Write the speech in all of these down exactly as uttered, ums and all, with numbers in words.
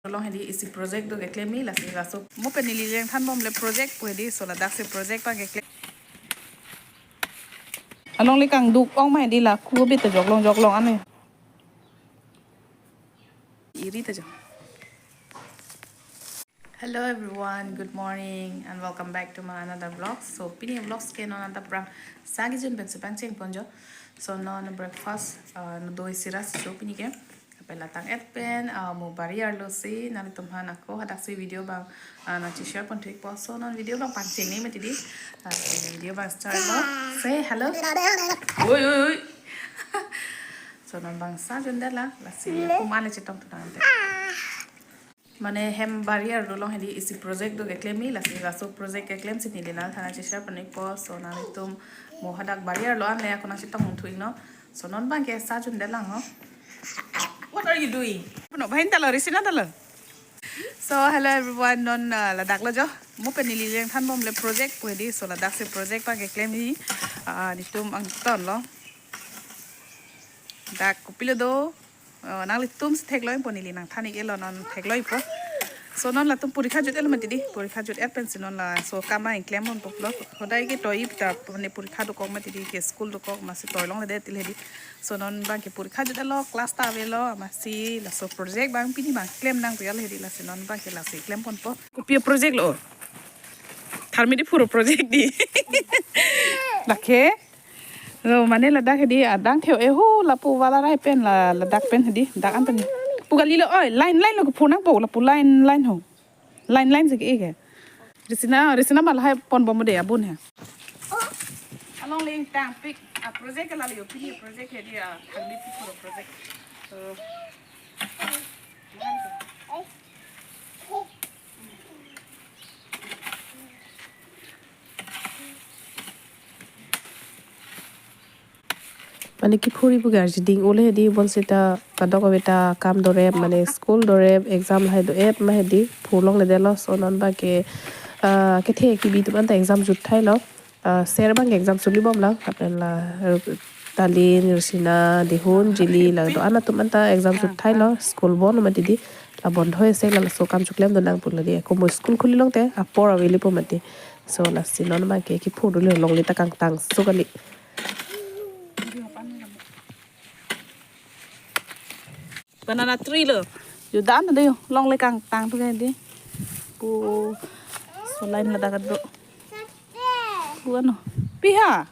Along hedi isi project do keklem ni lasi laso mo pen neli nangthanbomle project pu hedi, so ladaksi project abang keklem. Alongle kangduk ong ma hedi, la ku bit ta joklong joklong anu. Iri ta jok. Hello everyone, good morning and welcome back to my another vlog. So pini vlogs ke non anta prang sagi jun pen sepang cheng ponjo. So non breakfast, uh, no doi sira si cho pini ke. Apela tang et pen, uh, mo bari arlo si nanglitum aphan ako hadaksi video abang, uh, nangchi share pon thik po. So non video abang pangcheng ni mati di. Uh, so video abang start lo. Say hello. Oi oi oi. So non bang sa jun dela lasi kuman le chetong tunang te. Mane hem bari arlo along hedi isi project do keklem ni lasi laso project keklem si neli nangthan nangchi share pon ik po. So nanglitum mo hadak bari arlo an le ako nangchetong thu ik non. So non abang ke sa jun dela ho. What are you doing? Puno bahin ta lo, Risina ta lo. So hello everyone, non, uh, ladak lo jo. Mo pen neli nangthanbomle project pu hedi, so ladaksi project abang keklem ni, uh, nelitum angton lo. Dak kopilo do. Oh, nanglitum si theklong ikpo, neli nangthan ik-e lo, non theklong ikpo. So non latum porikha jut-et lo mati di, porikha jut-et pen si non laso akam abang keklem ponpo lo. Hodai ke toi ta mane porikha dokok mati di, ke school dokok amatsi toi longledet til hedi. So non abang ke porikha jut-et lo, class ta avelo amatsi laso project abang pini abang klem nangpo ya lo hedi, lasi non abang ke lasi klem ponpo. Kopi project lo? Tharmit iphur project di. Lake. Lo mane ladak hedi adang theo ehu lapu wala rai pen la ladak pen hedi dak an pen. Pu kali lo oi, line line lo kephur nangpo, lapu line line ho. Line line si ke-e ke. Risina, Risina ma lahai ponbom de abun he. Alongle ingtangpik a project ke lali yo, pini project hedi a tharmit iphur project. So mane kephur ibu garji ding ole hedi bonsita kadokave ta kam dorep, mane school dorep, exam lahai do-et ma hedi phur longledetlo. So non abang ke, ah, kethe kebi atum anta exam jut thailo. Ah, ser abang ke exam choli bomlang, lapen la, eh, Talin, Risina, Dihun, Jili, la do-an atum anta exam jut thailo, school bon mati di, la bondho ese la laso akam choklem do nang pu la di. Ako mo school khuli longte apor avelepo mati. So lasi non abang ke kephur dolo, longle ta kangtang so kali. Banana tree lo. Yo dan do yo, longle kangtang tu ke di. Pu so line ladak do. Pu ano? Pi ha?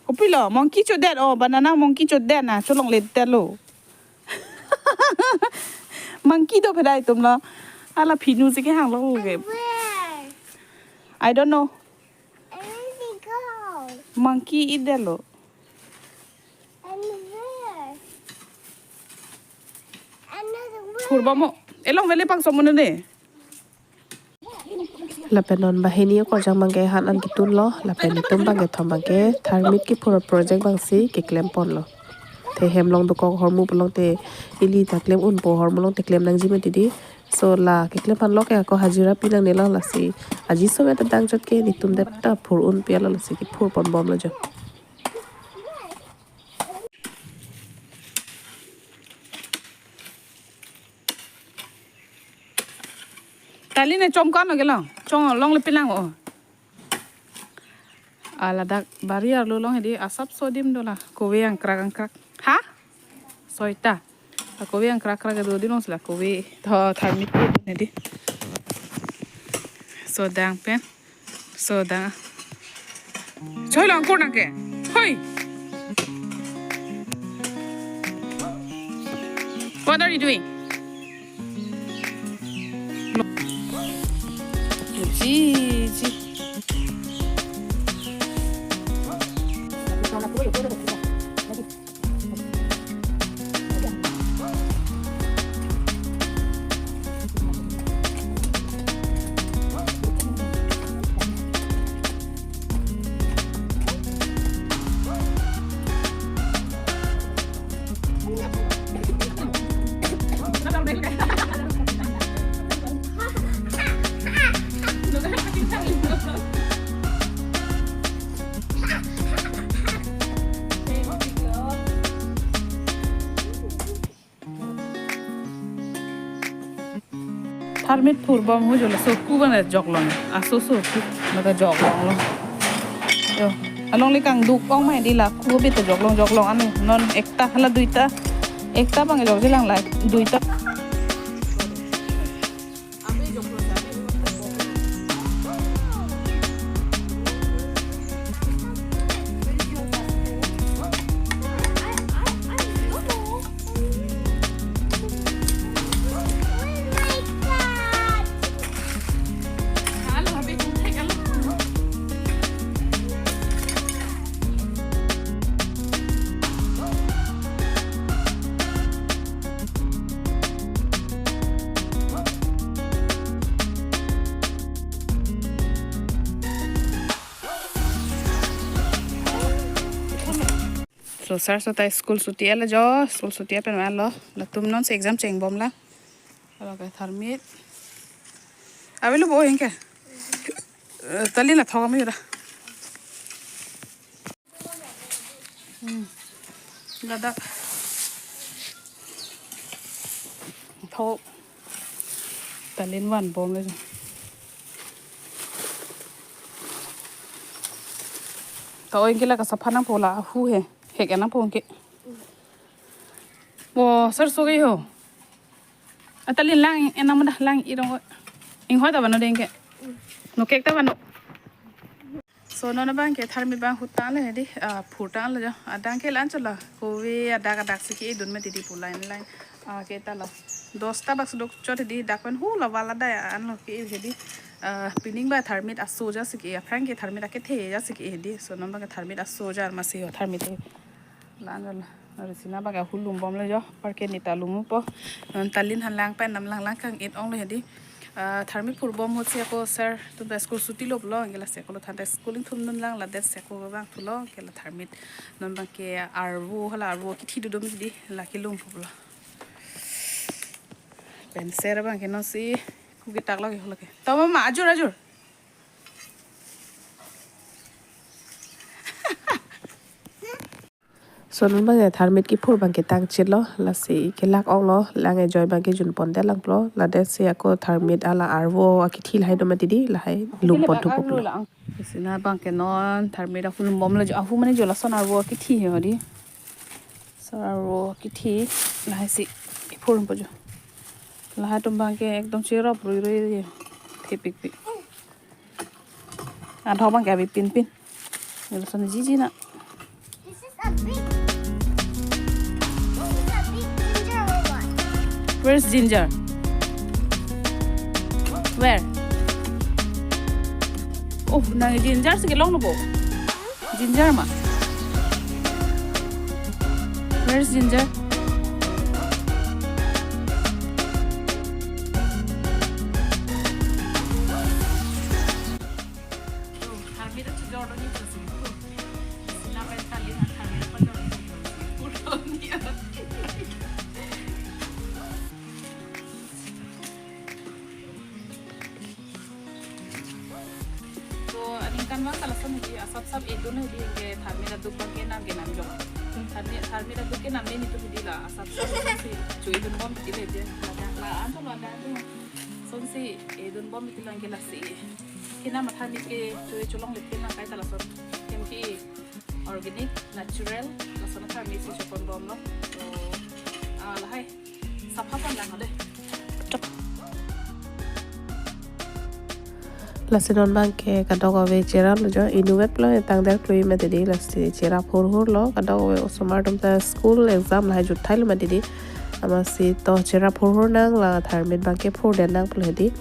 Kopilo, monkey chodet, oh, banana monkey chodet na, cholongledetlo. Monkey do phe dai atum lo. Ala phinu si kehang lo ke. Where? I don't know. I want to go. Monkey idetlo. And where? Another where? Phur bomlo. Elong vele pangso mo ne. Lapen non banghini akorjang abang ke han an ketun lo, lapen netum bang kethom abang ke tharmit kephur project abang si keklem ponlo. Te hem long dokok ahormu pulote ili ta klem unpo, ahormu longte klem nangji mati di. So la keklem aphan lo ke ako hajira pi nangnelo, lasi aji so ta dang chot ke netum det ta phur un pi lo, lasi kephur ponbomlo jo. Tali ne chom ko-an lo kelong. Chom longle pilang o. Ala dak bari arlo along hedi asap so adim do la. Kove angkrak angkrak. Ha? Soita. A kove angkrak angkrak do di long sila kove. Tho tharmit hedi. So dang pen. So dang. Choi long kur nang ke. Hoi. What are you doing? Ji, ji. Tharmit phur bom hu jolo, so ku bang joklong. Aso so ku mata joklong lo. Yo. Along le kangduk ong mai di la ku bit joklong joklong ane. Non ekta hala duita. Ekta bang jokjelang la duita. So, sir, so ta school suti alo jo, school suti apen alo. Latum non si exam chengbom la. Alo ke tharmit. Avelo bo hingke. Eh, Talin la thok ami ra. Hmm. Ladak. Thok. Talin van bom le. Ka oi ke la ka sapha nangpo la hu he. Hek nangpo ke. Bo sir so ke ho. A Talin lang enang mada lang irong. Inghoi ta bano dengke. No kek ta bano. So non abang ke tharmit bang hutang le hedi, ah, phurtang le jo. Adang ke lan chola. Kove adak adak si ke-edun mati di pu line line. Ah, ke ta lo. Dosta bak sudok chot hedi dak pen hu la wala da ya an lo ke hedi. Ah, pining ba tharmit aso ja si ke, aphrang ke tharmit akethe ja si ke hedi. So non bang ke tharmit aso ja ma si ho tharmit he. Lan la. Aru sina bak ahulum bom le jo. Parke nita lumu po. Non Talin han lang pen nam lang lang kang-et ong le hedi. Ah, tharmit phur bom hot si ako sir, tum ta school suti lo pulo, anke la si ako lo than ta school ingthum dun lang, ladet si ako bang thulo, anke la tharmit non bang ke arvo hala arvo kithi dodom di, la kelum pulo. Pen sir bang ke non si ku ketak lo ke holo ke. Tama ma ajur ajur. So non bang ya tharmit kiphur bang ke tang chit lo, lasi kelak ong lo, lang ajoine bang ke jun pon det lang pulo, ladet si ako tharmit hala arvo akithi lahai do mati di, lahai lum pon thupo pulo. Sina bang ke non tharmit ahulum bom le jo, ahu mane jo lason arvo akithi he hedi. So arvo akithi lahai si kiphur po jo. Lahai atum bang ke ekdom cherop rui rui thepik pik. Adho bang ke abi pin pin. Nilson jiji na. This is a big, this is a big ginger or what? Where's ginger? Where? Oh, nang ginger si kelong lo bo. Ginger ma. Where's ginger? So, aningkan bang kalason hedi, asap sap edun hedi ke tharmit aduk bang ke nam ke nam jok. Tharmit, tharmit aduk ke nam ne nitu hedi la, asap sap si cho edun bom ti le dia. La, la, anto la, la, anto. Son si edun bom ti lang ke lasi. Kina ma tharmit ke cho cholong le ke lang kai ta lason. Hem ke organic, natural, lason tharmit si chopon bom lo. So, ah, lahai. Sapha pon lang de. Lasi non bang ke kadokave cherap lo jo, inutvet lo tang der klui mati di, lasi cherap hur hur lo, kadokave osomar atum ta school exam lahai juthai lo mati di. Amatsi to cherap hur hur nang la tharmit bang ke phur det nang pulo hedi.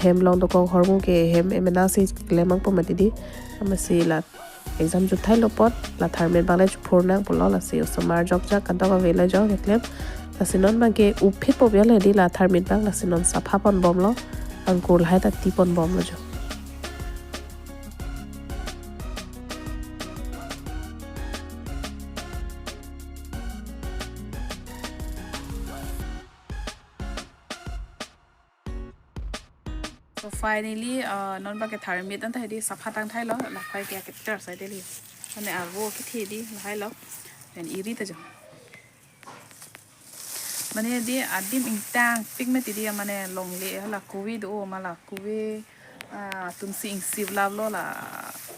Hem along dokok ahormu ke hem emena si kelemang po mati di. Amatsi la exam juthai lo apot la tharmit bang le chuphur nang pulo, lasi osomar jokjak kadokave le jo keklem. Lasi non bang ke uphit po bial hedi la tharmit bang, lasi non sapha pon bom lo, angkur lahai ta ti pon bom lo jo. So finally, uh, non bang ke tharmit anta hedi sapha tang thai lo, laphai ke keter sai deli. Mane arvo kithi di lahai lo. Then iri ta jo. Mane di adim ingtangpik mati di, mane longle hala kove do, mala kove, ah, atum si ingsip laplo la.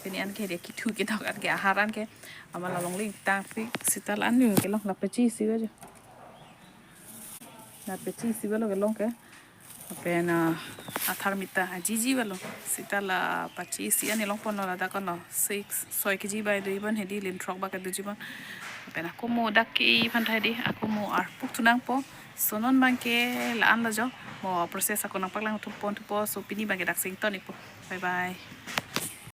Pini anke di kethu ketok anke ahar anke. Amala longle ingtangpik. Seta la anlo kelong, la pachi isi ba jo. La pachi isi ba lo kelong ke. Lapen, ah, athar mita ajiji ba lo. Seta la pachi isi ani longponlo, ladak konlo. Six, soi kiji ba do-i bon hedi, lin throk ba kedoji bon. Lapen ako mo dak ke-i aphan ta hedi, ako mo arpuk thu nangpo. So non abangke la-an lo jo. Mo process ako nangpaklang thupo thupo. So pini abangke dak si ington-ikpo. Bye bye.